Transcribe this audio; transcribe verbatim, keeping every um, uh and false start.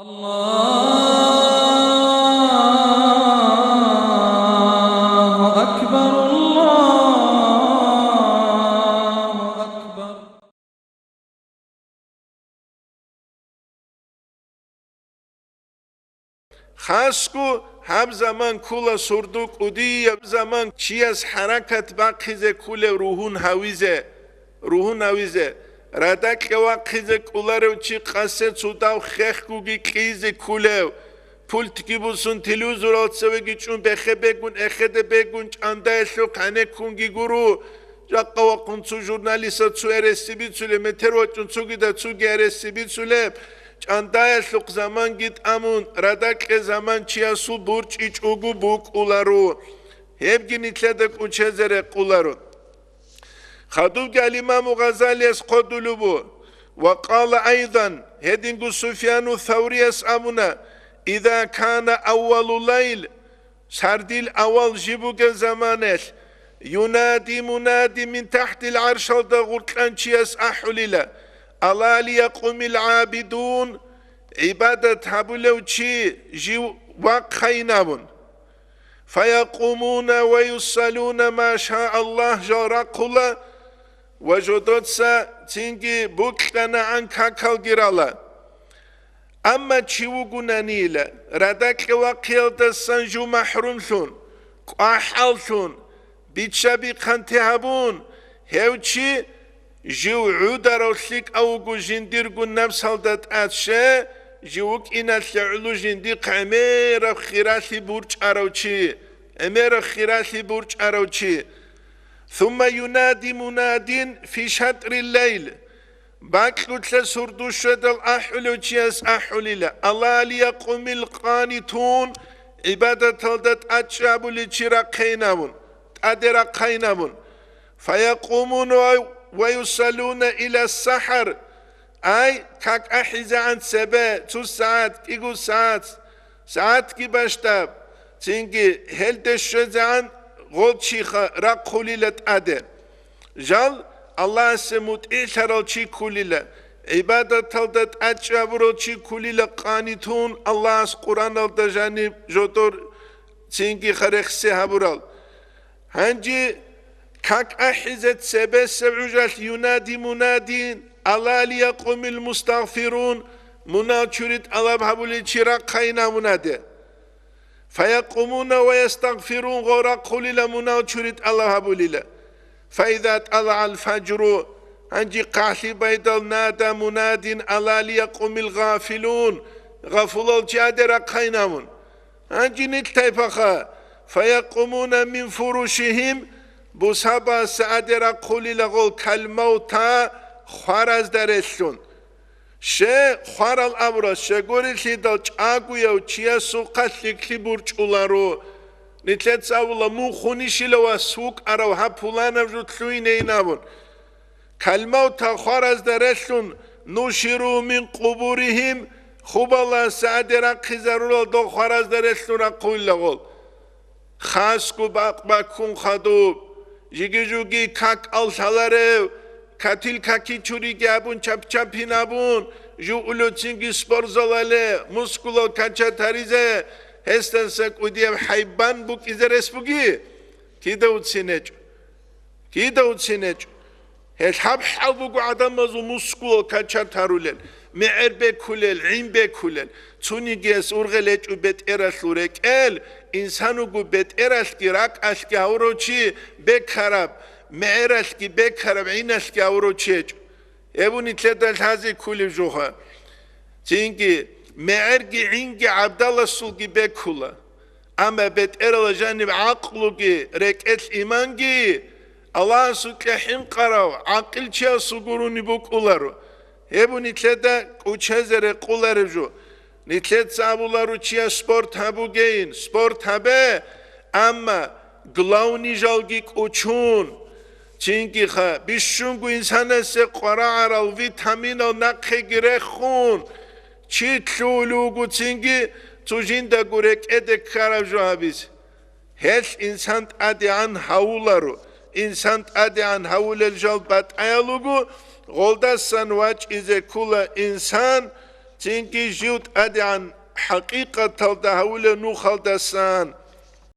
الله أكبر، الله أكبر. Хасго гьаб заман ккола сурду кӀудияб заман, чияс хӀаракат бахъизе кколев ругьун гьавизе, ругьун гьавизе, радакье вахъизе кӀоларев чи къасе цо дагь хехгоги кьизе кколев, пультги бусун телевизорал цевеги чӀун бехе бегун, эхеде бегун, чӀандаялъухъ гӀенеккунги гуро, жакъа вахъун цо журналиса цо гьереси бицулеб, метер вачӀун цогида цоги гьереси бицулеб, чӀандаялъухъ заманги тӀамун, радакье заман чиясул бурчӀичӀого букӀуларо. Гьебги нилъеда кӀучезе рекъоларо. Хадубги ал-Имаму Гъазалияс хъодулеб бу, ва къала айдан, гьединго Суфьяну Саврияс абуна: «Иза кана аввалу лайл», сардил авал жиб бугеб заманалъ, «юнади мунади мин тахтил гӀаршалда гъуркьанчияс ахӀулила: Ала лиякъумил гӀабидун», гӀибадат гьабулев чи жив вахъайин абун. «Фаякъумуна ва юсаллуна ма ша Аллагь», жал рахъула ва жодоца цинги букьанагӀан какалги рала. Амма чи вугунанила, радакье вахъиялдасан жив махӀрумлъун, кӀвахӀаллъун, бичча-бихъанте гьабун, гьев чи жив гӀударав лъикӀав вуго жиндирго напсалда тӀад, ше жив вукӀиналъе гӀоло жиндихъ гӀемераб хиралъи бурчӀарав чи, гӀемераб хиралъи бурчӀарав чи. Сумма юнади мунадин фи шатрил лайл. Бакьулъа сурду щведал ахӀулев чияс ахӀулила: «Ала лиякъумил къанитун», гӀибадаталда тӀадчӀабулев чи рахъайин абун, тӀаде рахъайин абун. «Фаякъумуна ва юсаллуна иля сахӀар». Ай, как ахӀизегӀан цебе, цо сагӀат, кӀиго сагӀат, сагӀатги бащдаб, цинги гьелде щвезегӀан гъол чиха рахъулила тӀаде. Жал Аллагьасе мутӀигӀлъарал чи ккулила, гӀибадаталда тӀадчӀабурал чи ккулила, къанитун, Аллагьас Къуръаналда жаниб жодор цинги хъарехсе гьабурал. Гьанже как ахӀизе цебесеб гӀужалъ юнади мунадин: «Ала лиякъумил мустагъфирун», мунал чури тӀалаб гьабулел чи рахъайин абунаде. «Фаякъумуна ва ястагъфирун», гъо рахъулила, мунал чури тӀалаб гьабулила. «Фаиза тӀалаал фажру», гьанже хъахӀлъи байдал: «Нада мунадин: ала лиякъумил гъафилун», гъафулал чи аде рахъайин абун. Гьанже нилъ тайпаха: «Фаякъумуна мин фурушихим», бусабасе аде рахъулила гъол калмавта хваразда релълъун. Ще хварал абурас, щегорилъидал чӀагояв чиясухъа лъикӀлъи бурчӀуларо. Нилъеца абула: «Мун хунищила вас вукӀарав гьаб пуланаб жо лъугьинейин», абун. Калмавта хваразда релълъун: «Нуширу мин къубурихим», хубаласе аде рахъизарурал дол хваразда релълъун рахъулила гъол. Хасго бакъ баккун хадуб, жиги-жуги как алъаларев, катил каки чуриги абун, чап-чапин абун, жугьулуцинги спортзалале мускулал качат гьаризе, гьесдаса кӀудияб хӀайбан букӀизе рес буги? Кида уцин гьечӀо? Кида уцин гьечӀо? Гьел гьаб хӀал буго гӀадамазул мускулал качат гьарулел, мегӀер бекулел, гӀин бекулел. Цонигияс ургъел гьечӀо бетӀералъул рекӀел, инсан вуго бетӀералъги ракӀалъги гьавурав чи бекараб, мегӀералъги бекараб, гӀиналъги гьавурав чи гьечӀо. Гьеб нилъеда лъазе кколеб жо. Цинги, мегӀерги гӀинги гӀабдаласулги бекула. Амма бетӀерала жаниб гӀакълуги, рекӀелъ иманги Аллагьасукьа хӀинкъарав гӀакъилчиясул гурони букӀуларо. Гьеб нилъеда кӀучезе рекъолареб жо. Нилъеца абуларо чияс спорт гьабугейин, спорт гьабе, амма главный жалги кӀучун. Цинги-ха, бищунго инсанасе къварагӀарал витаминал нахъеги рехун, чи лъугьулев вуго цинги цо жиндаго рекӀеде ккараб жо гьабизе. Гьелъ инсан тӀадегӀан гьавуларо, инсан тӀадегӀан гьавулел жал батӀаял руго, гъолдасан вачӀизе ккола инсан, Цинги жив тӀадегӀан хӀакъикъаталда гьавулев нухалдасан